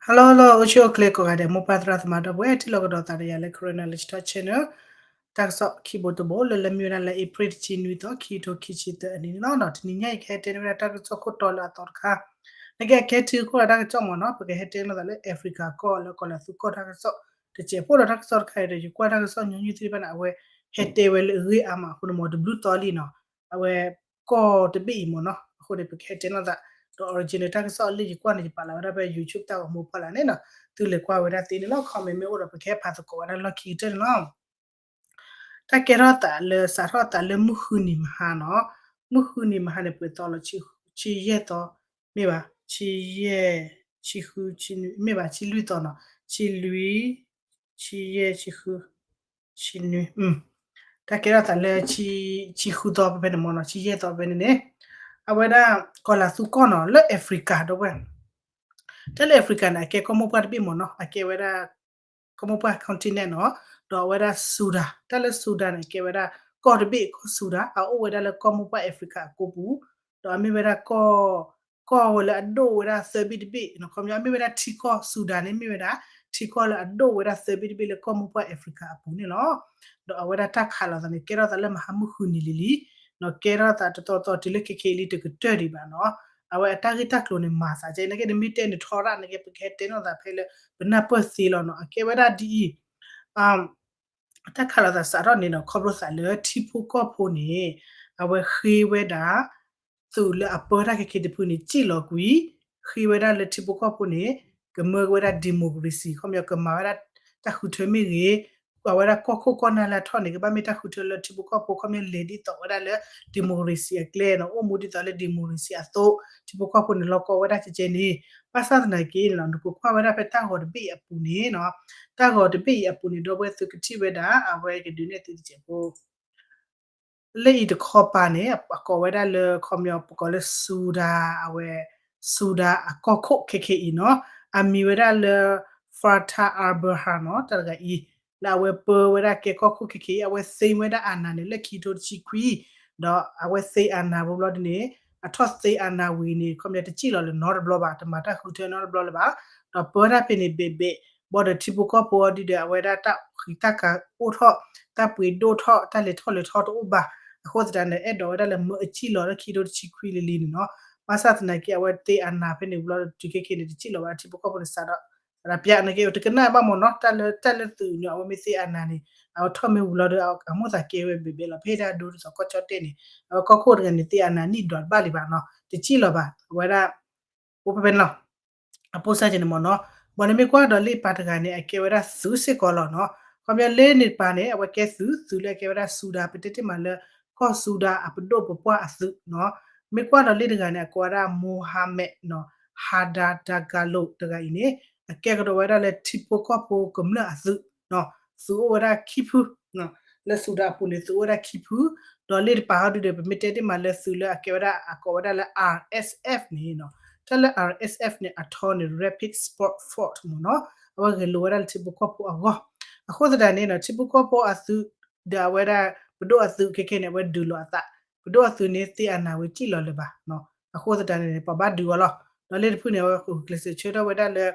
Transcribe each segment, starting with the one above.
Hello hello အိၣ်ဆူၣ်အိၣ်ချ့ကိးဂၤဒဲး မိၢ်ပၢ်သရၣ်သမါဒီပုၢ်ဝဲၢ် ထံၣ်လိာ်ကဒီးသးဒီးယၤလၢ Karen Knowledge Talk Channel တၢ်ကစီၣ်ခံဘိတဘိ လၢလၢမ့ၢ်ဝဲဒၣ်လၢ April တဆံနွံသီ ခံကထိခံဆံသၢအနံၤန့ၣ်လီၤ. တနံၤညါအံၤ ကဟဲတဲန့ၢ်ဝဲဒၣ်တၢ်ကစီၣ်ခိၣ်တီလၢအသီတခါ, နကဲအကဲထံကီၢ်လၢတၢ်ကစီၣ်မ့ၢ်နီၤ, ပကဟဲတဲလိာ်သးလၢ Africa ကီၢ်လၢကီၤလၤသူကီၢ်တၢ်ကစီၣ်တစဲးဖိဒီး တၢ်ကစီၣ်တခါအံၤဒီး ယကွၢ်တၢ်ကစီၣ်ညီနုၢ်သ့ၣ်တဖၣ်န့ၣ် အဝဲဟဲတဲဝဲလၢအဂ့ၢ်အါမးအဃိန့ၣ် မ်တဘျုးသီလံနီၤ, အဝဲကီၢ်တဘ့ၣ်အံၤမ့ၢ်နီၤ, အဃိန့ၣ် ပကဟဲတဲလိာ်သး ဒီး original တၢ်ကစီၣ်အလၢယကွၢ်န့ၣ် ယပာ်လီၤဝဲဒၣ်ဖဲ YouTube တၢ်ဂီၤမူဖီလာ်န့ၣ်နီၤ, သုလဲၤကွၢ်ဝဲဒၣ်သ့န့ၣ်လီၤ. comment မ့ၢ်အိၣ်ဒီး ပကဟဲဖးသကိးဝဲဒၣ်လီၢ်ခံကတၢၢ်န့ၣ်လီၤ. တၢ်ကဲထီၣ်သးလၢ စးထီၣ်သးလၢမုၢ်ဃုနံၤမဟါနီၤ, မုၢ်ဃုနံၤမဟါန့ၣ် ပှဲၤသီလီၤ, ဆံယဲၢ်သီ, မ့ၢ်ဘၣ်, ဆံယဲၢ်, ဆံဃု, ဆံနွံ, မ့ၢ်ဘၣ်, ဆံလွံၢ်သီနီၤ, ဆံလွံၢ်, ဆံယဲၢ်, ဆံဃု, ဆံနွံ, တၢ်ကဲထီၣ်သးလၢ ဆံဃုသီဖဲဖဲန့ၣ်မ့ၢ်နီၤ, ဆံယဲၢ်သီဖဲဖဲန့ၣ်န့ၣ်, အဝဲဒၣ် ကီၤလၤသူကီၢ်နီၤ လၢ Africa ဒီပုၢ်ဝဲၢ် တၢ်လၢ Africa န့ၣ် အကဲကီၢ်မိၢ်ပှၢ်တဘ့ၣ်မ့ၢ်နီၤ, အကဲဝဲဒၣ် ကီၢ်မိၢ်ပှၢ် continent နီၤ, ဒီးအဝဲဒၣ် Sudan, တၢ်လၢ Sudan န့ၣ် အကဲဝဲဒၣ် ကီၢ်တဘ့ၣ် ကီၢ် Sudan အအိၣ်ဝဲဒၣ်လၢကီၢ်မိၢ်ပှၢ် Africa အကိပူၤ, ဒီးအမ့ၢ်ဝဲဒၣ် ကီၢ်ဝဲလၢအဒိၣ်ဝဲဒၣ်သၢဘ့ၣ်တဘ့ၣ်, ခီပညီ အမ့ၢ်ဝဲဒၣ်ထံကီၢ် Sudan န့ၣ် မ့ၢ်ဝဲဒၣ် ထံကီၢ်လၢအဒိၣ်ဝဲဒၣ်သၢဘ့ၣ်တဘ့ၣ်လၢကီၢ်မိၢ်ပှၢ် Africa အပူၤန့ၣ်လီၤ. ဒီးအဝဲဒၣ်တၢ်ခးလိာ်သးန့ၣ် ကဲထီၣ်သးလၢမဟါမုၢ်ဃုနံၤလံလံ, ကဲထီၣ်သးတသီသီတုၤလၢခဲခဲအံၤလံ တကတၢၢ်ဒံးဘၣ်နီၤ, အဝဲအတၢ်ဂ့ၢ်တၢ်ကျိၤန့ၣ် မၤသးကဲ နကဲ နမ့ၢ်တဲန့ၣ်ထီရၣ် နကဲ ပကဟဲတဲလိာ်သးဖဲလၢ ပနၢ်ပၢၢ်သ့လီၤနီၤ, အကဲဝဲဒၣ်ဒ်အံၤ တၢ်ခးလိာ်သးစးထီၣ်န့ၣ်နီၤ ခီဖျိသးလၢထံဖိကီၢ်ဖိန့ၣ် အဝဲဃ့ဝဲဒၣ် သုးလၢအပၢတၢ်ခဲခဲတဖုန့ၣ် စံၣ်လီၤကွံာ်, ဃ့ဝဲဒၣ်လၢထံဖိကီၢ်ဖိန့ၣ် ကမၢက့ၤဝဲဒၣ် democracy ခီပညီ ကမၤဝဲဒၣ်တၢ်ဃုထၢမ့ၢ်ဂ့ၤ, ပှၤဝဲဒၣ်ကီၢ်ခိၣ်ကီၢ်နၢ်လၢအထီၣ်န့ၣ် ကဘၣ်မ့ၢ်တၢ်ဃုထၢလၢထံဖိကီၢ်ဖိ ခီပညီလဲၤဒ်သိးဝဲဒၣ်လၢ democracy အကျဲနီၤ, အိၣ်မူဒ်သိးလၢ democracy အသိး, ထံဖိကီၢ်ဖိန့ၣ် လီၤကီဝဲဒၣ်ကဲကဲန့ၣ်, ဘၣ်ဆၣ်သနာ်က့န့ၣ်လီၤ နကကွၢ်ဝဲဒၣ်ဖဲတၢ်ဂီၤတဘ့ၣ်အံၤအပူၤန့ၣ်နီၤ, တၢ်ဂီၤတဘ့ၣ်အံၤအပူၤန့ၣ် ဒီပုၢ်ဝဲၢ်သုကထံၣ်ဝဲဒၣ် အဝဲကဒုးနဲၣ်သုတစဲးဖိ လၢအံၤတခီပၤန့ၣ် အကိးဝဲဒၣ်လၢ ခီပညီ ပကိးလၢ Sudan အဝဲ Sudan အကီၢ်ခိၣ်ခဲခဲအံၤနီၤ, အမံၤဝဲဒၣ်လၢ Fattah al-Burhan နီၤ တၢ်တဂၤအံၤ, လၢအဝဲပၢဝဲဒၣ်ကဲကီၢ်ခိၣ်ခဲခဲအံၤ အဝဲသ့ဝဲဒၣ်အနၢ်န့ၣ် လၢခံကထိတဆံခွံ, ဒီးအဝဲသ့အနၢ်ဝံၤဘျီဒ်န့ၣ် အထီၣ်သ့အနၢ်ဝံၤန့ၣ် ခီပညီတစံၣ်လီၤလၢၤနီတဘျီဘၣ်, တမၤတၢ်ဃုထၢနီတဘျီလၢၤဘၣ်, ဒီးပၢတၢ်ဖဲန့ၣ်ဘဲးဘဲး ဘၣ်ဒီးထံဖိကီၢ်ဖိအီၤဒ်ဒီး အဝဲဒၣ်တၢ်ဃံးတၢ်ကၤအိၣ်ထီၣ်, တၢ်ပှ့ၤဒိၣ်ထီၣ်, တၢ်လဲၤထီၣ်လဲၤထီတအိၣ်ဘၣ်, အဃိသတးန့ၣ် အဲၣ်ဒိးဝဲဒၣ်လၢမၢအစံၣ်လီၤလၢခံကထိတဆံခွံလံလံန့ၣ်နီၤ, ဘၣ်ဆၣ်သနာ်က့ အဝဲသ့အနၢ်ဖဲန့ၣ်ဝံၤလီၤ တုၤခဲခဲန့ၣ် တစံၣ်လီၤဘၣ် ထံဖိကီၢ်ဖိန့ၣ် စးထီၣ် စးထီၣ်ပျဲနကဲ တကနၣ်ဘၣ်မ့ၢ်နီၤ, တၢ်လၢ တၢ်လၢသုးန့ၣ် အဝဲမ့ၢ်သ့အနၢ်န့ၣ် အဝဲထီၣ်မ့ၢ်ဝံၤလီၤဒီး အမိၢ်သးကဲဝဲဘဲးဘဲးလီၤ ဖဲဒၣ်ဒိတစီၤကီၢ်ကၠီၣ်တဲၣ်န့ၣ် အဝဲကီၢ်ခိၣ်တဂၤန့ၣ် သ့အနၢ်နံၣ်ဒွးတဘၣ်လံဘၣ်နီၤ, တစံၣ်လီၤဘၣ် အဝဲဒၣ် အိၣ်ဖဲဖဲန့ၣ်လီၤ. အပိၢ်စၢ်ကဲန့ၣ်မ့ၢ်နီၤ, ဘၣ်န့ၣ်မ့ၢ်ကွၢ်ဒီးလၢပၤတဂၤန့ၣ် အကဲဝဲဒၣ်သုးစ့ၢ်ကီးလီၤနီၤ, ခီပညီလၢန့ၣ်ပၤန့ၣ် အဝဲကဲသုး သုးလၢအကဲဝဲဒၣ် Sudan ပတဲတ့ၢ်မးလၢ ကီၢ် Sudan အပဒိၣ်ပပှၢ်အသုးနီၤ, မ့ၢ်ကွၢ်ဒီးလၢတဂၤန့ၣ် အကိးဝဲဒၣ် Mohamed နီၤ Hamdan Dagalo တဂၤအံၤန့ၣ် အကဲကဒီးဝဲဒၣ်လၢထံဖိကီၢ်ဖိကမျၢၢ်အသုးနီၤ, သုးအိၣ်ဝဲဒၣ်ခံဖု လၢ Sudan အပူၤန့ၣ် သုးအိၣ်ဝဲဒၣ်ခံဖု, ဒီးလၢတပၤဟီဒုဒီး ပမ့ၢ်တဲတ့ၢ်မးလၢသုးလၢအကဲဝဲဒၣ် အကိးဝဲဒၣ်လၢ RSF န့ၣ်နီၤ, တၢ်လၢ RSF န့ၣ် အထီန့ၣ် Rapid Support Force မ့ၢ်နီၤ, အဝဲဂဲၤလိာ်ဝဲဒၣ်လၢထံဖိကီၢ်ဖိအဂီၢ်, အဃိသတးန့ၣ်နီၤ ထံဖိကီၢ်ဖိအသုး ဒီးအဝဲဒၣ် ပဒိၣ်အသုးခဲခဲန့ၣ် အဝဲဒုးလိာ်အသး, ပဒိၣ်အသုးန့ၣ် သ့အနၢ်ဝံၤစံၣ်လီၤလၢၤဘၣ်, အဃိသတးန့ၣ် ပှၤဘၣ်ဒုးအီၤလီၤ, ဒီးလၢတဖုန့ၣ် အဝဲကျဲးစၢးဆၢထၢၣ်ဝဲဒၣ်လၢ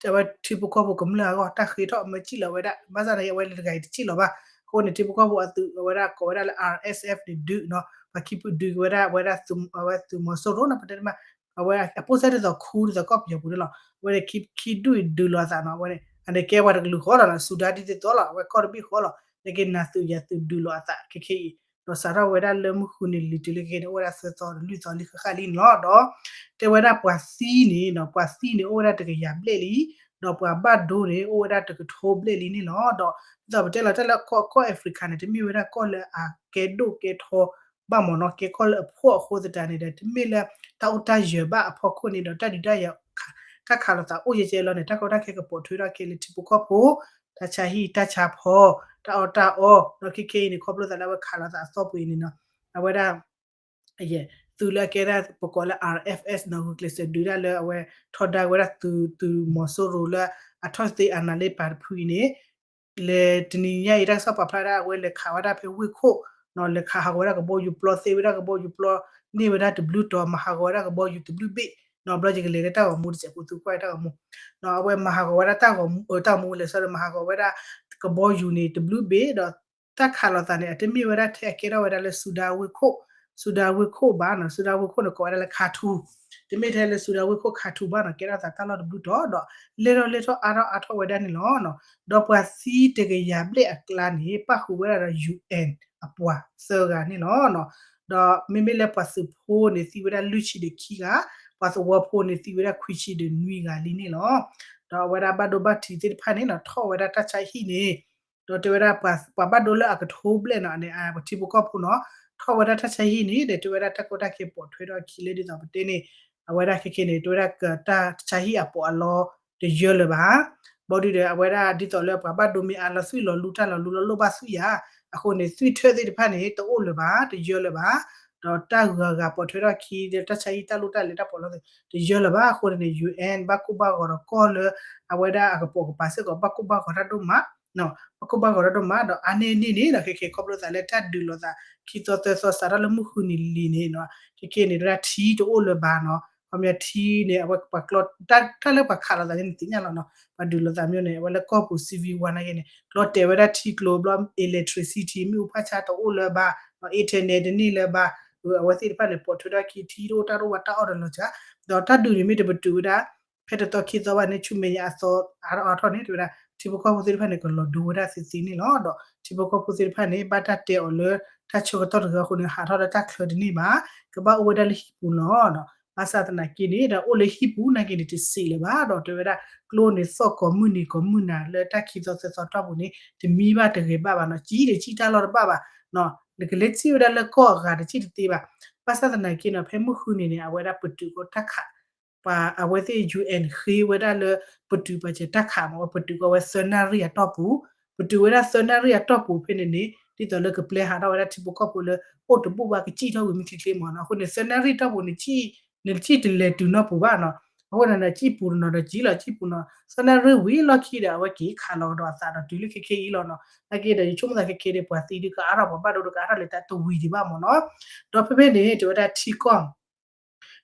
အဝဲထံဖိကီၢ်ဖိကမျၢၢ်အဂီၢ် တၢ်ဃ့ထီၣ်မၢစံၣ်လီၤဝဲဒၣ်, ဘၣ်ဆၣ်န့ၣ် အဝဲလၢတဂၤအံၤတစံၣ်လီၤဘၣ်, အဃိန့ၣ် ထံဖိကီၢ်ဖိအသုး အဝဲဒၣ်ကိးဝဲဒၣ်လၢ RSF န့ၣ် ဒုးနီၤ, ပှၤခံဖုဒုးက့ၤဝဲဒၣ် အဝဲဒၣ် အဝဲသုးမီၤစိရိၤနီၤ ပတဲတ့ၢ်မး, အဝဲအပိၢ်စၢ်ဒ်သိးခူဒ်သိးကီၢ်ပယီၤပူၤန့ၣ်လီၤ, အဝဲဒၣ်ခံဒူၣ်အံၤဒုးလိာ်အသးနီၤ, အဝဲန့ၣ် အန့ၣ်ကဲပှၤတကလုာ်ဃီလီၤနီၤ, Sudan ဒ်သိးလီၤ, အဝဲကီၢ်တဘ့ၣ်ဃီလီၤ, နက့နၤသုးယၤသုးဒုးလိာ်အသးခဲခဲအံၤ, ဒီးစးထီၣ်ဝဲဒၣ်လၢမုၢ်ဃုနံၤလံၤတုၤလၢခဲခဲန့ၣ် အိၣ်ဝဲဒၣ်သၢသီဒီးလွံၢ်သီလံဃၣ်ဃၣ်လံန့ၣ်လီၤ, ဒီး တဲဝဲဒၣ်ပှၤသံန့ၣ်နီၤ, ပှၤသံန့ၣ် အိၣ်ဝဲဒၣ်တကယၤဘျဲၣ်လံ, ဒီးပှၤဘၣ်ဒိန့ၣ် အိၣ်ဝဲဒၣ်တကထိဘျဲၣ်လံန့ၣ်လီၤ, ဒီး ဒ်သိးပတဲလီၤတၢ်လၢကီၢ် ကီၢ် Africa န့ၣ် တမ့ၢ်ဝဲဒၣ်ကီၢ်လၢအကဲဒိၣ်ကဲထီဘၣ်မ့ၢ်နီၤ, ကဲကီၢ်လၢအဖှီၣ်အဃိသတးန့ၣ်ဒီး တမ့ၢ်လၢတၢ်အိၣ်တၢ်ယၢၤဘၣ်အဖီခိၣ်န့ၣ်ဒီး တၢ်ဒုးတၢ်ယၤ တၢ်ခးလိာ်သးအိၣ်ယဲၢ်ကဲလီၤန့ၣ် တၢ်ကီတၢ်ခဲကပိာ်ထွဲထီၣ်ကဲလၢထံဖိကီၢ်ဖိ, တၢ်ဆါဟံၣ်တၢ်ဆါဖီ, တၢ်အီၣ်တၢ်အီ, ဒီးခဲခဲအံၤန့ၣ် ခီဖျိသးလၢအဝဲခးလိာ်သးအသီပှ့ၤန့ၣ်နီၤ, အဝဲဒၣ် သုးလၢအကဲဒၣ်ပကိးလၢ RFS နီၤ ဂုာ်ကျဲးစၢးဒုးဒၣ်လၢအဝဲထီဒါဝဲဒၣ်သုး သုးမီၤစိရိၤလၢအထီၣ်သ့အနၢ်လၢပၤတဖုအံၤန့ၣ်, လဲၤတနံၤညါအံၤ တၢ်ကစီၣ်ပာ်ဖျါဒၣ်အဝဲလဲၤခးဝဲဒၣ်ဖဲဝ့ၢ်ခိၣ်နီၤ, လဲၤခးဟးဂီၤဝဲဒၣ်ကဘီယူၤပျီ သ့ဝဲဒၣ်ကဘီယူၤပျီန့ၢ်ဝဲဒၣ်တဘျုးတီၤ မၤဟးဂီၤဝဲဒၣ်ကဘီယူၤတဘျုးဘ့ၣ် နီၣ်ဘျီယကလဲၤလၢတၢ်ဂီၤမူတစဲးဖိ သုကွၢ်တၢ်ဂီၤမူ, နီၣ်အဝဲမၤဟးဂီၤဝဲဒၣ်တၢ်ဂီၤမူ တၢ်ဂီၤမူလဲၤဆီဒီး မၤဟးဂီၤဝဲဒၣ် ကဘီယူၤန့ၣ် တဘျုးဘ့ၣ်ဒီး တၢ်ခးလိာ်သးန့ၣ် အတမ့ၢ်ဝဲဒၣ်ထဲ အကဲထီၣ်ဝဲဒၣ်လၢ Sudan ဝ့ၢ်ခိၣ်, Sudan ဝ့ၢ်ခိၣ်ဘၣ်နီၣ်, Sudan ဝ့ၢ်ခိၣ်န့ၣ် ကိးဝဲဒၣ်လၢ Khartoum, တမ့ၢ်ထဲလၢ Sudan ဝ့ၢ်ခိၣ် Khartoum ဘၣ်နီၣ်, ကဲထီၣ်သးတၢ်လီၢ်တဘျုးတီၤဒီး လဲၤထီၣ်လဲၤထီၣ်အါထီၣ်အါထီၣ်ဝဲဒၣ်န့ၣ်လီၤ. ဒီးပှၤသံတကယၤဘျဲၣ်အကျါန့ၣ် ပၣ်ဃုာ်ဝဲဒၣ်ဒီး UN အပှၤသၢဂၤန့ၣ်လီၤ. ဒီးမ့မ့ၢ်လၢပှၤသုးဖိန့ၣ် သံဝဲဒၣ်လွံၢ်ဆံဒီးခံဂၤ, ပှၤသဝီဖိန့ၣ် သံဝဲဒၣ်ခွံဆံဒီးနွံဂၤလံန့ၣ်လီၤ. ဒီးအဝဲဒၣ်ဘၣ်ဒိဘၣ်ထံးသ့ၣ်တဖၣ်န့ၣ်နီၣ် ထီၣ်ဝဲဒၣ်တၢ်ဆါဟံၣ်န့ၣ် ဒီးတဲဝဲဒၣ်ပှၤဘၣ်ဒိလၢအကထိဘျဲၣ်နီၣ်န့ၣ် ပှၤထံဖိကီၢ်ဖိနီၣ် ထီၣ်ဝဲဒၣ်တၢ်ဆါဟံၣ်န့ၣ်ဒီး တဲဝဲဒၣ်တၢ်ကီတၢ်ခဲပိာ်ထွဲထီၣ်အခံလၢဒ်သိးပတဲန့ၣ် အဝဲဒၣ်ခဲကဲန့ၣ် တဲဝဲဒၣ်ကတၢ်ဆါဟံၣ်အပိာ်အလီၢ်တယၢလၢၤဘၣ်. ဘီဒုဒီးအဝဲဒၣ်ဒ်သိးလၢပှၤဘၣ်ဒိမ့ၢ်အါလီၤ သွံၣ်လီၤလူတၢ်လီၤလူလီၤလိၣ်ဘၣ်သွံၣ်ယၤ, အဃိန့ၣ် သွံၣ်ထၢၣ်သ့ၣ်တဖၣ်န့ၣ် တအိၣ်လၢၤဘၣ် တယၢလၢၤဘၣ်. ဒီးတၢ်ဂၤဂၤပိာ်ထွဲထီၣ်အခံ တၢ်ဆါဟံၣ်တၢ်လိၣ်တၢ်လဲၤတၢ်ပိာ်လီၢ် တယၢလၢၤဘၣ်. အဃိန့ၣ်န့ၣ် UN ဘၣ်ကိၢ်ဘၣ်ဂီၤဒီးကီၢ်လၢ အဝဲဒၣ်အကပိာ်ကပၤစ့ၢ်ကီး ဘၣ်ကိၢ်ဘၣ်ဂီၤတၢ်ဒိၣ်မး ဘၣ်ကိၢ်ဘၣ်ဂီၤတၢ်ဒိၣ်မး ဒီးအါန့ၢ်န့ၢ်န့ၣ်ဒီး ခဲကဲခီဖျိသးလၢတၢ်ဒုးလိာ်သး ခံသီသၢသီစးထီၣ်လၢမုၢ်ဃုနံၤလံန့ၣ်နီၣ် ခဲကဲန့ၣ် တၢ်ထံတအိၣ်လၢၤဘၣ်နီၣ်. ခီပညီထံန့ၣ် အဝဲပှၤကျီ တၢ်လၢပှၤခးလိာ်သးန့ၣ် နသ့ၣ်ညါလီၤနီၣ်. ပှၤဒုးလိာ်သးမ့ၢ်န့ၣ် အဝဲလၢကီၢ်ပူၤ civil war နာ်က့န့ၣ် ကျီတဲာ်ဝဲဒၣ်ထံကျိၤဘျီ electricity မ့ၣ်အူဖးဆါတအိၣ်လၢၤဘၣ်, internet တန့ၢ်လၢၤဘၣ်. အဝဲသ့ၣ်တဖၣ်န့ၣ် ပိာ်ထွဲထီၣ်ခံထံတအိၣ်တၢ်တအိၣ်ဘၣ်တၢ်အီၣ်ဒီးလီၤစှၤ, ဒီးတၢ်ဒုးန့ၣ်မ့ၢ်တပတုာ်ဝဲဒၣ် ဖဲတသီခံသီဘၣ်န့ၣ် ဆူမဲာ်ညါအသီအါထီၣ်အါထီၣ်န့ၣ် တဲဝဲဒၣ် ထံဖိကီၢ်ဖိသ့ၣ်တဖၣ်န့ၣ် ကလီၤဒိဝဲဒၣ်သ့သ့န့ၣ်လီၤ. ဒီးထံဖိကီၢ်ဖိသ့ၣ်တဖၣ်န့ၣ် ဘၣ်တၢ်တဲအီၤလၢ တၢ်ဆၢကတီၢ်တဂၤအဃိန့ၣ် ဟးထီၣ်လၢတၢ်ချၢတန့ၢ်ဘၣ်, ကဘၣ်အိၣ်ဝဲဒၣ်လၢဟံၣ်ပူၤလီၤ. ဘၣ်ဆၣ်သနာ်က့န့ၣ် ဒီးအိၣ်လၢဟံၣ်ပူၤနာ်က့န့ၣ် တစံးလၢၤဘၣ် ဒီးတဲဝဲဒၣ် ကျိန့ၣ်သီၣ်ကိးမုၢ်နံၤကိးမုၢ်နၤလၢတၢ်ခံသီသၢသီတီၢ်ပူၤန့ၣ် တမံဘၣ်တဂဲၤဘၣ်ဘၣ်နီၣ်, ကံၣ်ဒီးကံၣ်တၢ်လီၢ်တဘၣ်ဘၣ်, နကလဲၤစံၣ်ဝဲဒၣ်လၢကီၢ်အဂၤတစံၣ်တသ့ဘၣ်. ဘၣ်ဆၣ်သနာ်က့နီၣ် ဖဲမုၢ်ဃုနံၤန့ၣ် အဝဲဒၣ်ပတုာ်ကီးတၢ်ခး ပှၤအဝဲသ့ၣ် UN ဃ့ဝဲဒၣ်လၢ ပတုာ်ပာ်စၢၤတၢ်ခးမး ဝဲပတုာ်ကီးဝဲသၢနၣ်ရံၣ်အတီၢ်ပူၤ, ပတုာ်ဝဲဒၣ်သၢနၣ်ရံၣ်အတီၢ်ပူၤဖဲန့ၣ်န့ၣ် ဒ်သိးလၢကပျဲဟးထီၣ်ဝဲဒၣ်ထံဖိကီၢ်ဖိလၢ အိၣ်တဘူၣ်ဘၣ်ကစံၣ်ထီၣ်ဝံၤမ့ၢ်ချ့ချ့မးနီၣ်. အဃိန့ၣ် သၢနၣ်ရံၣ်တီၢ်ပူၤန့ၣ် နစံၣ်တလဲၤတုၤနီၢ်ပူၤဘၣ်နီၣ်. အဃိန့ၣ် စံၣ်ပူၤတနီၤဒီးစံၣ်လီၤ စံၣ်ပူၤနီၣ် သၢနၣ်ရံၣ်ဝံၤလီၢ်ခံဒီး အဝဲက့ၤခးလီၤကဒီးအသးဒီးတုၤလၢခဲခဲအံၤလီၤနီၣ်. နာ်က့ဒီး ယဆိကမိၣ်သးခဲခဲဒီး ပှၤသံဒုးကအါထီၣ် ပှၤဘၣ်ဒိဒုးကအါထီၣ်လၢတၢ်တဝံၤဒံးဘၣ်မးနီၣ်. ဒီးဖဲဖဲန့ၣ် တဲဝဲဒၣ်ထံကီၢ်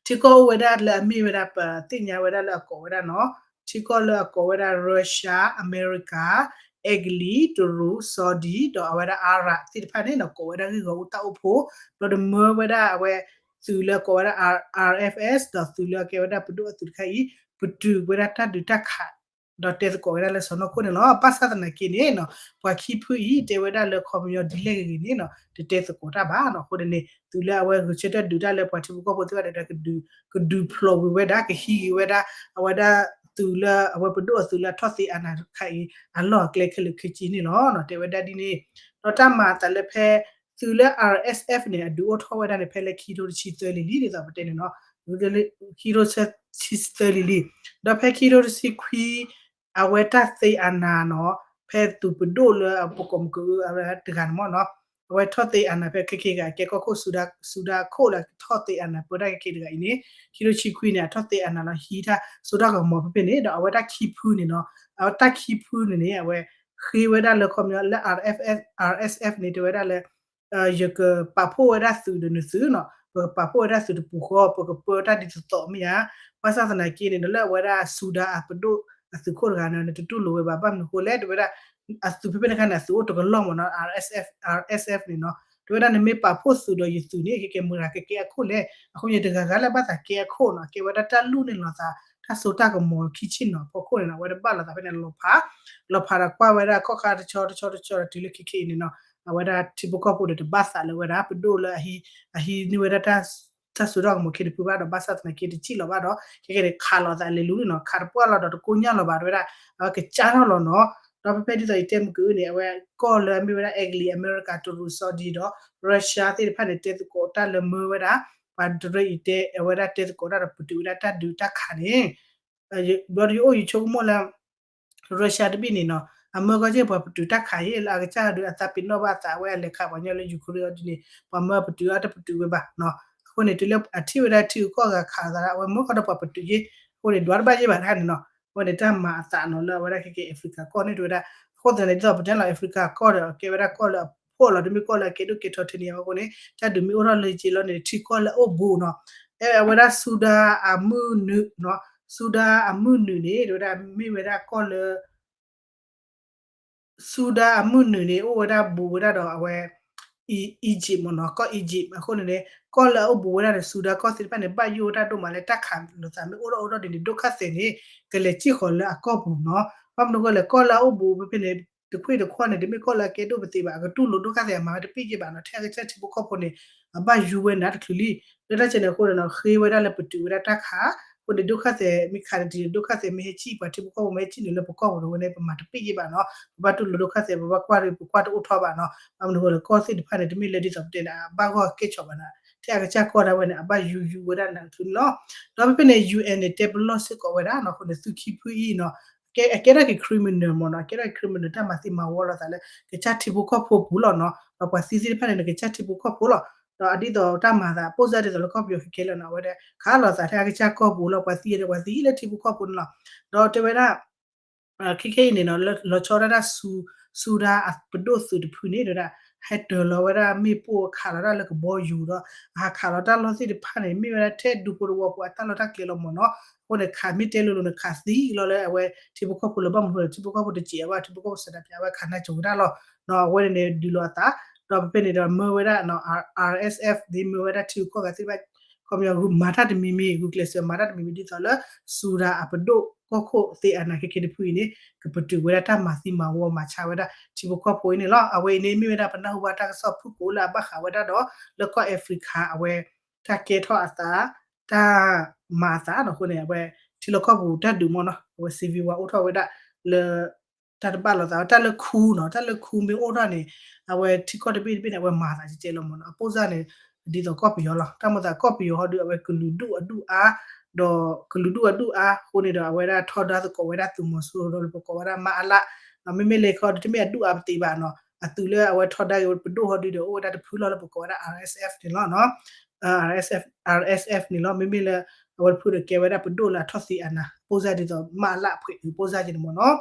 ထံကီၢ်အိၣ်ဝဲဒၣ်လၢအမ့ၢ်ဝဲဒၣ် ပသ့ၣ်ညါဝဲဒၣ်လၢအကိးဝဲဒၣ်နီၣ်, ထံကီၢ်လၢအကိးဝဲဒၣ် Russia, America, Italy, Turo, Saudi ဒီးအဝဲဒၣ် Arab သ့ၣ်တဖၣ်န့ၣ်နီၣ် ကိးဝဲဒၣ်ဂ့ၢ်ဂီၢ်အူတၢ်အိၣ်ဖှိၣ်, ဒီးမၢဝဲဒၣ်အဝဲ သုးလၢအကိးဝဲဒၣ် R- RFS ဒီးသုးလၢအကဲဝဲဒၣ်ပဒိၣ်အသုးတခါအံၤ ပတုာ်ဝဲဒၣ်တၢ်ဒုးတၢ်ခး ဒီးတဲသကိးဝဲဒၣ်လၢစီၢ်နီၤခိၣ်န့ၣ်လီၤ. ဘၣ်ဆၣ်သနာ်က့န့ၣ်နီၣ် ပှၤခံဖုအံၤ တဲဝဲဒၣ်လၢခီပညီဒ်လဲၣ်ဂ့ၤဂ့ၤန့ၣ်နီၣ် တတဲသကိးတၢ်ဘၣ်နီၣ်. အဃိန့ၣ် သုးလၢအဝဲဂဲၤဆၢထၢၣ်ဒုးတၢ်လၢပှၤထံဖိကီၢ်ဖိသ့ၣ်တဖၣ်ဒီး ကဒုး ကဒုးဖျိးဝံၤဝဲဒၣ် ကဟံးက့ၤဝဲဒၣ် အဝဲဒၣ်သုးလၢအဝဲပဒိၣ်အသုးလၢအထီၣ်သ့အနၤတခါအံၤ အလီၢ်အကျဲခဲလၢာ်ခဲဆ့န့ၣ်လီၤ. တဲဝဲဒၣ်ဒ်န့ၣ် ဒီးတၢ်မၤအသးလၢဖဲ သုးလၢ RSF န့ၣ် အဒုးအိၣ်ထီၣ်ဝဲဒၣ်န့ၣ် ဖဲလၢခံထိတဆံသၢလံလံ ဒ်သိးပတဲန့ၣ်နီၣ် ခံထိတဆံသၢလံလံ. ဒီးဖဲခံထိတဆံခွံ အဝဲတၢ်သ့အနၤနီၣ် ဖဲသုးပဒိၣ်လၢအပကိးမုၢ်ကအုအဝဲတဂၤန့ၣ်မ့ၢ်နီၣ် အဝဲထီၣ်သ့အနၤဖဲခဲက့ၤဂၤ ကဲကီၢ်ခိၣ် စူဒၤခိၣ်လၢထီၣ်သ့အနၤပၢတၢ်ခဲက့ၤတဂၤအံၤန့ၣ် ခံထိတဆံခွံန့ၣ် အထီၣ်သ့အနၤလီၤ ဟံးတၢ်စိတၢ်ကမီၤဖဲဖဲန့ၣ် ဒီးအဝဲတၢ်ခံဖုန့ၣ်နီၣ် အဝဲတၢ်ခံဖုန့ၣ်န့ၣ် အဝဲဃ့ဝဲဒၣ်လၢခီပညီလၢ RSF န့ၣ် တဲဝဲဒၣ်လၢ ယကပာ်ဖှိၣ်ဝဲဒၣ်သုးဒီးနသုးနီၣ် ပကပာ်ဖှိၣ်ဝဲဒၣ်သုးတပူၤဃီ ပကပၢတၢ်ဒ်သိးသိးမ့ၢ်ဧါ. ဘၣ်ဆၣ်သနာ်က့န့ၣ် လၢအဝဲဒၣ်စူဒၤအပဒိၣ်အသုးခိၣ်တဂၤန့ၣ် နတတူၢ်လိာ်ဝဲဘၣ် ဘၣ်မနုၤအဃိလဲၣ် တဲဝဲဒၣ် အသုးဖဲဖဲန့ၣ်အခါန့ၣ် အသုးအိၣ်တကလီၢ်မ့ၢ်နီၣ် RSF RSF န့ၣ်နီၣ် တဲဝဲဒၣ်နမ့ၢ်ပာ်ဖှိၣ်သုးဒီးယသုးန့ၣ် ကဲကဲမုၢ်ဂၤကကဲအခိၣ်လဲၣ် အဃိန့ၣ်တဂၤဂၤလၢဘၣ်သးကဲအခိၣ်နီၣ် ကဲဝဲဒၣ်တၢ်လူၢ်န့ၢ်လီၤသး တၢ်စိတၢ်ကမီၤခံဆ့ၣ်နီၤ ဖီခိၣ်န့ၣ်နီၣ် အဝဲဒၣ်ဘၣ်လိာ်သးဖဲန့ၣ်လီၤဖး လီၤဖးဒီးကွၢ်ဝဲဒၣ်ခီၣ်ခါတဆီတဆီတဆီဒီးတုၤလၢခဲက့ၤအံၤန့ၣ်နီၣ် အဝဲဒၣ်ထံဖိကီၢ်ဖိဒီးတဘၣ်သးလၢဝဲဒၣ် ပဒိၣ်လၢအဟံး အဟံးန့ၢ်ဝဲဒၣ် တၢ်စိတၢ်ကမီၤခံတဖုဘၣ်ဒီး ဘၣ်ဆၣ်သနာ်က့တစံၣ်လီၤဘၣ်ဒီး ခဲကဲန့ၣ် ခးလိာ်သးလဲၤလူၤန့ၣ်နီၣ် ခးတပှၢ်လီၤဒီးတကိညၢ်လီၤဘၣ် တဲဝဲဒၣ် အဝဲကစၢ်ထီၣ်လီၤနီၣ် ဒီးဖဲဖဲဒ်သိးယတဲမုၢ်ကအုန့ၣ် အဝဲကီၢ်လၢအမ့ၢ်ဝဲဒၣ် Italy, America, Turo, Saudi ဒီး Russia သ့ၣ်တဖၣ်န့ၣ် တဲသကိးတၢ်လၢမၢဝဲဒၣ် ပှၤတရၢအံၤတဲ အဝဲဒၣ်တဲသကိးတၢ်ဒီးပတုာ်ဝဲဒၣ်တၢ်ဒုးတၢ်ခးန့ၣ် ဘျီဒီးယအိၣ်ယဆိကမိၣ်လၢ Russia တဘ့ၣ်န့ၣ်နီၤ အမၢကီၢ်က့ၢ်ပှၤပတုာ်တၢ်ခးအံၤလၢအကစၢ်ဒုးအသးပ့ၤနီၣ်ဘၣ်အသး အဝဲအလဲၤခးပှၤကညီလၢ Ukraine အီၤဒ်န့ၣ် ပှၤမၢပတုာ်အီၤတပတုာ်ဝဲဘၣ်နီၤ. အဃိန့ၣ် တုၤလၢအထံၣ်ဝဲဒၣ်ထံဂုၤကီၢ်ဂၤခးအသး အဝဲမၢကီၢ်ဒီးပှၤပတုာ်က့ၢ် အဃိန့ၣ် ဒွးတဘၣ်ယ့ၢ်ဘၣ်တခါန့ၣ်နီၤ. အဝဲန့ၣ်တၢ်မၤအသးနီၤ လၢအဝဲဒၣ်ခဲက့ၢ် Africa ကီၢ်န့ၣ် တဲဝဲဒၣ် အဃိသတးန့ၣ် ဒ်သိးပတဲလီၤ Africa ကီၢ်ဒီး ကဲဝဲဒၣ်ကီၢ်လၢအဖှီၣ်လီၤ တမ့ၢ်ကီၢ်လၢအကဲဒိၣ်ကဲထီထဲန့ၣ်အဃိန့ၣ် တၢ်ဒုးမ့ၢ်အိၣ်ထီၣ်လၢက့ၤလီၤန့ၣ် ထံကီၢ်လၢအအိၣ်ဘူးနီၤ အဲဝဲဒၣ် Sudan အမုၢ်နုာ်နီၤ, Sudan အမုၢ်နုာ်န့ၣ် တဲဝဲဒၣ်မ့ၢ်ဝဲဒၣ်ကီၢ်လၢ Sudan အမုၢ်နုာ်န့ၣ် အိၣ်ဝဲဒၣ်ဘူးဝဲဒၣ်ဒီးအဝဲ Egypt မ့ၢ်နီၤ, ကီၢ် Egypt အဃိန့ၣ်န့ၣ် ကီၢ်လၢအအိၣ်ဘူးဝဲဒၣ်ဒီး Sudan ကီၢ်သ့ၣ်တဖၣ်န့ၣ် ဘၣ်ယိၣ်ဝဲဒၣ်ဒိၣ်မးလၢတၢ်ခးလိာ်သးမ့ၢ်အိၣ်ထီၣ်အိၣ်ထီၣ်ဒ်န့ၣ် ဒုက္ခသည်န့ၣ် ကလဲၤစ့ၢ်ကီးလၢအကီၢ်ပူၤနီၤ. ဘၣ်မနုၤအဃိလဲၣ် ကီၢ်လၢအအိၣ်ဘူးဖဲဖဲန့ၣ် တခွ့ၣ်တခီၣ်န့ၣ် တမ့ၢ်ကီၢ်လၢအကဲဒိၣ်ပသ့ဘၣ်, အကတူၢ်လိာ်ဒုက္ခသည်အမၤဝဲတပ့ၢ်က့ဘၣ်နီၤ, ထဲအကစၢ်ထံဖိကီၢ်ဖိန့ၣ် အဘၣ်ယူၤဝဲနးတချုးလံ. လၢတၢ်ဆဲန့ၣ်အဃိန့ၣ်နီၤ ဃ့ဝဲဒၣ်လၢပတုာ်ဝဲဒၣ်တၢ်ခး, အဃိန့ၣ် ဒုက္ခသည်မ့ၢ်ခးန့ၣ် ဒုက္ခသည်မ့ၢ်ဟဲစံၣ် ပှၤထံဖိကီၢ်ဖိမ့ၢ်ဟဲစံၣ်န့ၣ်လၢပကီၢ်ပူၤန့ၣ် ဝဲန့ၣ် ပမၤတပ့ၢ်က့ဘၣ်နီၤ, ပဘၣ်တူၢ်လိာ်ဒုက္ခသည် ပဘၣ်ကွၢ်ဒီး ပကွၢ်တအိၣ်ထီၣ်ဘၣ်နီၤ. ဘၣ်မနုၤအဃိလဲၣ် ကီၢ်သ့ၣ်တဖၣ်န့ၣ် တမ့ၢ်လၢဒ်သိးပတဲန့ၣ် အဘၣ်ဂီၢ်ကဲဆီးဘၣ်နီၤ, ထဲအကစၢ်ကီၢ်ဒၣ်ဝဲန့ၣ် အဘၣ်ယူၤယူၤဝဲဒၣ်နးတချုးန့ၣ်လီၤ. ဒီးဖဲဖဲန့ၣ် UN န့ၣ် တဲပလီၢ်စ့ၢ်ကီးဝဲဒၣ်နီၤ, အဃိန့ၣ်သုးခံဖုအံၤနီၤ အကဲထီၣ်က့ၤ criminal မ့ၢ်နီၤ, အကဲထီၣ်က့ၤ criminal တၢ်မၤသံမၤဝီလိာ်သးလၢ ကစၢ်ထံဖိကီၢ်ဖိပူၤလီၤနီၤ, ဒီးပှၤသံသ့ၣ်တဖၣ်န့ၣ် ကစၢ်ထံဖိကီၢ်ဖိလီၤ. ဒီးဒ်သိးတၢ်မၤသး ပိၣ်စၢ်ဒ်သိးလၢကီၢ်ပယီၤခဲခဲလၢာ်နီၤ, အဝဲဒၣ်ခးလိာ်သးထဲအကစၢ်ကီၢ်ပူၤလီၤ, ပှၤသံန့ၣ် ပှၤသံလၢထံဖိကီၢ်ဖိန့ၣ်လီၤ. ဒီးတဲဝဲဒၣ် ခဲခဲအံၤန့ၣ်နီၤ လီၤဆီဒၣ်တၢ်ဆူ ဆူဒၣ်အပဒိၣ်သုးတဖုန့ၣ် တဲဝဲဒၣ် ဟဲတၢၤလီၤဝဲဒၣ်မ့ၣ်ပိၢ်ခးလီၤတၢ်လၢကဘီယူၤဒီး အဟးခးလီၤတၢ်လီၢ်သ့ၣ်တဖၣ်န့ၣ် မ့ၢ်ဝဲဒၣ်ထဲဒူဖိတဝီဖိအတၢ်လီၢ်တၢ်ကျဲလီၤမ့ၢ်နီၤ. အဃိန့ၣ် ခးမ့ၢ်တဲလိၤလိၤန့ၣ် ခးသံလီၤလၢအဝဲထံဖိကီၢ်ဖိလၢဘၣ်မနုၤဃိလဲၣ် ထံဖိကီၢ်ဖိတစဲးအဘၣ် ထံဖိကီၢ်ဖိစဲးဒၣ်ပျးဝဲခးနၢ်ကၠိၤဝဲဒၣ်လီၤ. အဝဲန့ၣ်န့ၣ်ဒုးလိာ်အသး ဒီးဖဲဖဲန့ၣ်ဒီးမၢဝဲဒၣ် RSF န့ၣ် မၢဝဲဒၣ်ထံဂုၤကီၢ်ဂၤသ့ၣ်တဖၣ် ခီပညီမၤတၢ်တမံၤမံၤ ဂုာ်ကျဲးစၢးမၤတၢ်တမံၤမံၤဒ်သိးလၢ ဆူဒၣ်အပဒိၣ်ကီၢ်ခိၣ်သ့အနၤခဲခဲတဖုအံၤန့ၣ် ကပတုာ်ဝဲဒၣ်တၢ်မၤသံမၤဝီမၤဆါဝဲဒၣ်ထံဖိကီၢ်ဖိအံၤန့ၣ်လီၤ. အဝဲအံၤန့ၣ်မ့ၢ်ဝဲဒၣ်ပနၢ်ဟူဘၣ်တၢ်ကစီၣ်ဖုၣ်ကိာ်လၢအဘၣ်ဃးဝဲဒၣ်ဒီး လၢကီၢ် Africa အဝဲ တၢ်ကဲထီၣ်အသး တၢ်မၤအသးနီၤ. အဃိန့ၣ် အဝဲထံလီၢ်ကီၢ်ပူၤတၢ်ဒုးမ့ၢ်နီၤ အဝဲ civil war အိၣ်ထီၣ်ဝဲဒၣ်လၢ တၢ်တဘၣ်လိာ်သး တၢ်လၢခူနီၤ တၢ်လၢခူမ့ၢ်အိၣ်ထီၣ်န့ၣ် အဝဲထံကီၢ်တဘ့ၣ်တဘ့ၣ်န့ၣ် အဝဲမၤသးကဲကဲလီၤမ့ၢ်နီၤ. အပိၣ်စၢ်န့ၣ် ဒ်သိးကီၢ်ပယီၤလီၤ တၢ်မိၣ်သးကီၢ်ပယီၤဟီဒုး အဝဲကလုာ်ဒူၣ်အဒူၣ်အါ ဒီးကလုာ်ဒူၣ်အဒူၣ်အါအဃိန့ၣ်ဒီး အဝဲဒၣ်ထီဒါသကိးဝဲဒၣ်သုးမီၤစိရိၤဒီးပကိးဝဲဒၣ်မအလ မ့မ့ၢ်လၢခီဒုးတမ့ၢ်အဒူၣ်အါပသ့ဘၣ်နီၤ အသုးလၢအဝဲထီဒါက့ၤဝဲပဒိၣ်ဟီဒုးဒီး အိၣ်ဝဲဒၣ်တဖုလီၤလၢပကိးဝဲဒၣ် RSF န့ၣ်လီၤနီၤ. RSF န့ၣ်လီၤ မ့မ့ၢ်လၢ အဝဲတဖုဒီးကဲဝဲဒၣ်ပဒိၣ်လၢအထီၣ်သ့အနၤ ပိၣ်စၢ်ဒ်သိး မအလအဖှဲးအုးပိၣ်စၢ်က့ၤန့ၣ်မ့ၢ်နီၤ.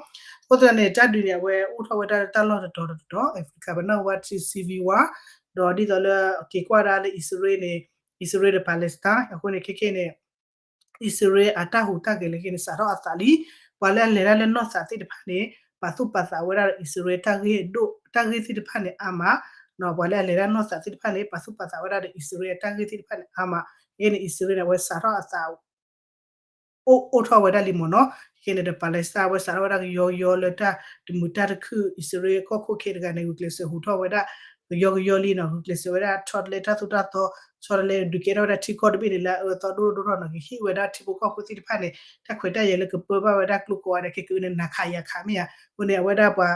အဃိသတးန့ၣ် တၢ်ဒုးန့ၣ် အဝဲအိၣ်ထီၣ်ဝဲဒၣ်တၢ်လီၢ်တတီၤတတီၤ Africa ပနၢ်ဟူဘၣ်ထံ civil war ဒီးဒ်သိးလၢက့ၤကွၢ်ဒၣ်လၢအံၣ်စရ့လးန့ၣ် အံၣ်စရ့လးဒီး Palestine အဃိန့ၣ် ခဲခဲန့ၣ် အံၣ်စရ့လးအတၢ်ဟူးတၢ်ဂဲၤလၢက့ၤန့ၣ် စးထီၣ်အသးလံ. ပှၤလၢအလဲၤတၢ်လၢနီၢ်သးသ့ၣ်တဖၣ်န့ၣ် ပာ်သူၣ်ပာ်သးဝဲဒၣ်ဒီးအံၣ်စရ့လးတၢ်ဂ့ၢ်ဒိၣ် တၢ်ဂ့ၢ်သ့ၣ်တဖၣ်န့ၣ်အါမး, ပှၤလၢအလဲၤတၢ်နီၢ်သးသ့ၣ်တဖၣ်န့ၣ် ပာ်သူၣ်ပာ်သးဝဲဒၣ်ဒီးအံၣ်စရ့လးတၢ်ဂ့ၢ်သ့ၣ်တဖၣ်န့ၣ်အါမး, ယဲန့ၣ် အံၣ်စရ့လးန့ၣ် အဝဲစးထီၣ်အသး အိၣ်အိၣ်ထီၣ်ဝဲဒၣ်လံမ့ၢ်နီၤ. ခဲန့ၣ်ဒီး Palestine အဝဲစးထီၣ်ဝဲဒၣ်ကယီကယီလၢတၢ်တမုာ်တၢ်တခုၣ် အံၣ်စရ့လးကီၢ်ခိၣ်ခဲတဂၤန့ၣ် ဂုာ်ကျဲးစၢးဟူးထီၣ်ဝဲဒၣ် ကယီကယီလံနီၤ, ဂုာ်ကျဲးစၢးဝဲဒၣ်ဆီတလဲတၢ်သိၣ်တၢ်သီ, ဆီတလဲဒုးကဲထီၣ်ဝဲဒၣ်ထံကီၢ်တဘ့ၣ်န့ၣ်လၢအအၢသီဒိၣ်ဒိၣ်ထီၣ်နီၤ, ကဟ့ၣ်ဝဲဒၣ်ထံဖိကီၢ်ဖိသ့ၣ်တဖၣ်န့ၣ် တၢ်ခွဲးတၢ်ယာ်လၢကပၢဘၣ်ဝဲဒၣ်ကျိကိးဂၤဒဲး ခဲကအုးန့ၣ် နၤခးယၤခးမ့ၢ်ဧါ, အဃိန့ၣ် အဝဲဒၣ်ပှၤ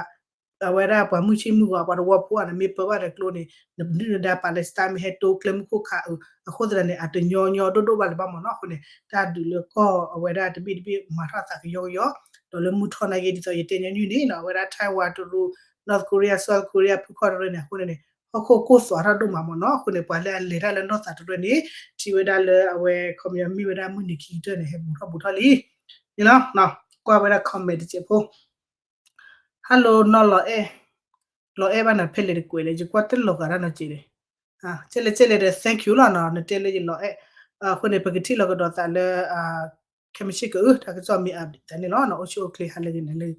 အဝဲဒၣ်ပှၤမုၢ်ဆ့ၣ်မုၢ်ဂီၤ ပှၤတဝီဖိအါန့ၣ် မ့ၢ်ပၢဘၣ်ဒီးကျိန့ၣ် နဒုၣ်နဒါ Palestine မ့ၢ်ဟဲတိကျဲမုၢ်ခိၣ်ခးအုး အဃိသတးန့ၣ် အတညီညီဒိၣ်ဒိၣ်ဘၣ်လၢၤဘၣ်မ့ၢ်နီၤ. အဃိန့ၣ် တၢ်ဒုးလၢကီၢ်အဝဲဒၣ်တဘ့ၣ်တဘ့ၣ်မၤထီၣ်အသးကယီကယီ, ဒီးလၢမုၢ်ထီၣ်နာ်က့ ဒ်သိးယတဲညီနုၢ်န့ၣ်နီၤ အဝဲဒၣ် Taiwan တရူး North Korea South Korea ဖုခီၣ်တရၢန့ၣ် အဃိန့ၣ်န့ၣ် ဟီၣ်ခိၣ်ကိၢ်သွးထီၣ်ဒိၣ်မးမ့ၢ်နီၤ. အဃိန့ၣ် ပှၤလၢအလဲၤတၢ်လၢနီၢ်သးတရၢန့ၣ် ထံၣ်ဝဲဒၣ်လၢအဝဲ ခီပညီမ့ၢ်ဝဲဒၣ်မုၢ်နံၤခံကတၢၢ်န့ၣ် ဟဲဘူးထီၣ်ဘူးထီၣ်လံ န့ၣ်လီၤ. ကွၢ်ဝဲဒၣ် comment တစဲးဖိ Hello နီၢ်လီၤအဲၣ်, လီၤအဲၣ်ဘၣ်နၤ ဖဲလဲၣ်တကွဲးလဲၣ် ယကွၢ်တလီၤဂာ်ဒၣ်နီၢ်က့ၤန့ၣ်, ကဲလဲၣ်ကဲလဲၣ်ဒီး thank you လီၤနီၤ နတဲလၢယလီၤအဲၣ်, အဃိန့ၣ် ပကထံၣ်လီၤကဒီးသးလၢ ခဲမုၢ်ဆ့ၣ်ကအုၣ် တၢ်ကစီၣ်မ့ၢ် update သးန့ၣ်လီၤနီၤ အိၣ်ဆူၣ်အိၣ်ချ့ဟါလၢဂ့ၤနၤလၢ